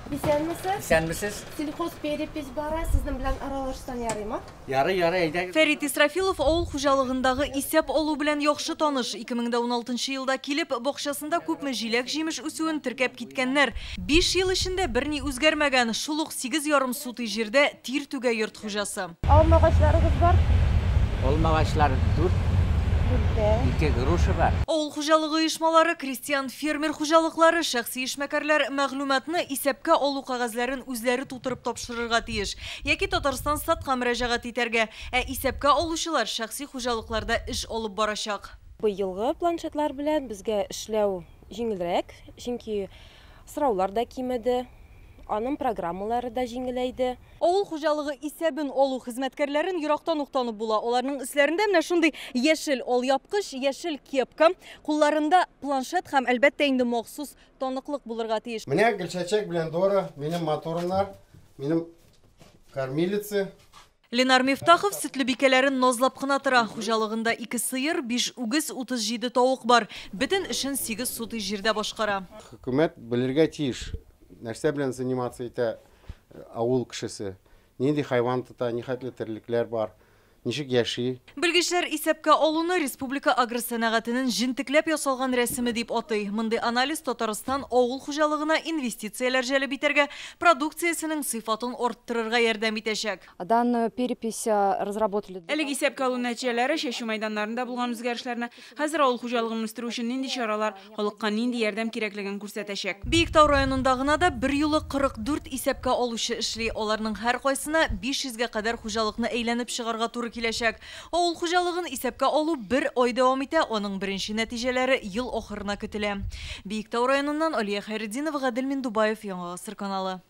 Исәнмесез. Исәнмесез. Сельхозперепись бара, сезнең белән аралашсам ярыймы? Ярый, ярый, әйдәгез. Фәрит Исрафилов авыл хуҗалыгындагы исәп алу белән яхшы таныш. 2016 елда килеп, бакчасында күпме җиләк-җимеш үсүен теркәп киткәннәр. 5 ел эчендә берни үзгәрмәгән. Шул ук 8,5 сутый җирдә тир түгә йорт хуҗасы. Алмагачларыгыз бар? Алмагачлар 4, Дүртәү. 2 груша бар. Авыл хуҗалыгы оешмалары, крестьян-фермер хуҗалыклары, шәхси эшмәкәрләр мәгълүматны исәпкә алу кәгазьләрен үзләре тутырып тапшырырга тиеш. Яки Татарстанстатка мөрәҗәгать итәргә. Ә исәпкә алучылар шәхси хуҗалыкларда эш алып барачак. Быелгы планшетлар белән безгә эшләү җиңелрәк, чөнки сораулар да кимеде, аның программалары да җиңеләйде. Авыл хуҗалыгы исәбен алу хезмәткәрләрен ерактан ук танып була. Аларның өсләрендә менә шундый яшел алъяпкыч, яшел кепка, кулларында планшет һәм, әлбәттә инде, махсус таныклык булырга тиеш. Менә Гөлчәчәк белән Дора, минем матурымнар, минем кормилицы. Ленар Мифтахов сөтле бикәләрен назлап кына тора. Хуҗалыгында 2 сыер, 5 үгез, 37 тавык бар. Бөтен эшен 8 сутый җирдә башкара. Хөкүмәт белергә тиеш, нәрсә белән заниматься итә авыл кешесе, нинди хайван тота, нихәтле терлекләр бар, ничек яши. Белгечләр исәпкә алуны республика агросәнәгатенең җентекләп ясалган рәсеме дип атый. Мондый анализ Татарстан авыл хуҗалыгына инвестицияләр җәлеп итәргә, продукциясенең сыйфатын арттырырга ярдәм итәчәк. Данную перепись разработали. Әлеге исәпкә алу нәтиҗәләре чәчү мәйданнарында булган үзгәрешләрне, хәзер авыл хуҗалыгын үстерү өчен нинди чаралар, халыкка нинди ярдәм кирәклеген күрсәтәчәк. Биектау районында гына да бер юлы 44 исәпкә алучы эшли. Аларның һәр кайсына 500гә кадәр хуҗалыкны әйләнеп чыгарга туры киләчәк. Авыл хуҗалыгын исәпкә алу бер ай дәвам итә, аның беренче нәтиҗәләре ел ахырына көтелә. Биектау районыннан Алия Хәйретдинова, Гадел Миндубаев, Яңа Гасыр каналы.